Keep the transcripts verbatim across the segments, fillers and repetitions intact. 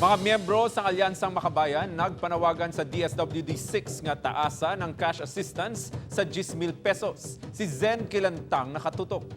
Mga miyembro sang Alyansang Makabayan nagpanawagan sa D S W D six nga taasan ang cash assistance sa diyes mil pesos. Si Zen Kilantang nakatutok.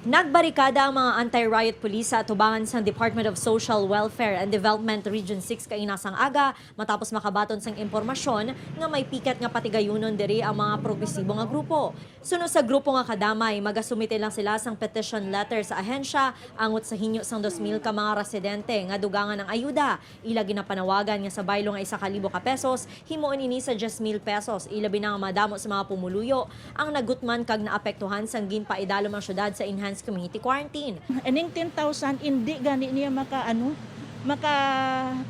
Nagbarikada ang mga anti-riot police sa atubangan sang Department of Social Welfare and Development Region six kaina sang aga, matapos makabaton sang impormasyon nga may piket nga patigayunon diri ang mga progresibo nga grupo. Suno sa grupo nga kadamay, magasumite lang sila sang petition letter sa ahensya angot sa hinyo sang dos mil ka mga residente nga dugangan ang ayuda. Ila ginapanawagan nga sa baylo nga isa ka libo ka pesos, himuon ini sa diyes mil pesos, ilabi na nga madamo sa mga pumuluyo ang nagutman kag naapektuhan sang ginpaidalom ang syudad sa enhanced community quarantine. Ining ten thousand, hindi gani niya maka, ano, maka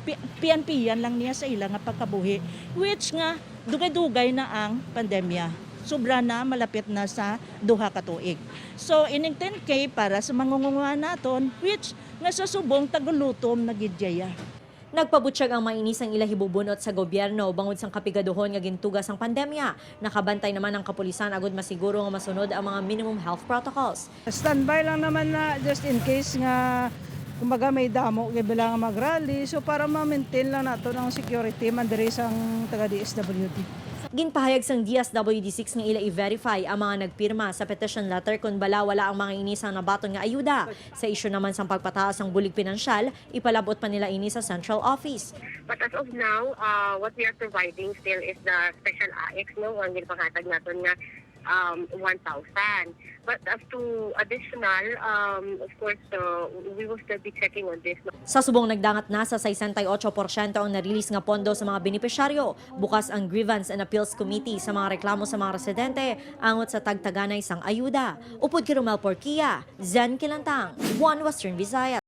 pi-, piyan-piyan lang niya sa ila nga pagkabuhi, which nga dugay-dugay na ang pandemya. Sobra na, malapit na sa duha ka tuig. So, ining ten K para sa mangunguha naton, which nga sa subong tagulutom na gid dya. Nagpabutyag ang mga ini sang ila hibubunot sa gobyerno bangod sang kapigaduhon nga gintuga sang pandemya. Nakabantay naman ang kapulisan agud masiguro nga masunod ang mga minimum health protocols. Standby lang naman na just in case nga, kumbaga, may damo nga bilang nga mag-rally. So, para ma-maintain lang nato ang security man diri sang taga D S W D. Ginpahayag sang D S W D six nga ila i-verify ang mga nagpirma sa petition letter kon bala wala ang mga ini sang nabaton nga ayuda. Sa isyu naman sang pagpataas sang bulig pinansyal, ipalab-ot pa nila ini sa central office. But as of now, uh, what we are providing still is the special A I X, no, ang ginpanghatag naton nga um, one thousand. But as to additional, um, of course, uh, we will still be checking on this. Sa subong, nagdangat na sa sesenta y ocho porsyento ang na-release nga pondo sa mga benepisyaryo. Bukas ang Grievance and Appeals Committee sa mga reklamo sa mga residente angot sa tagtaganay sang ayuda. Upod kay Romel Porquia, Zen Kilantang, One Western Visayas.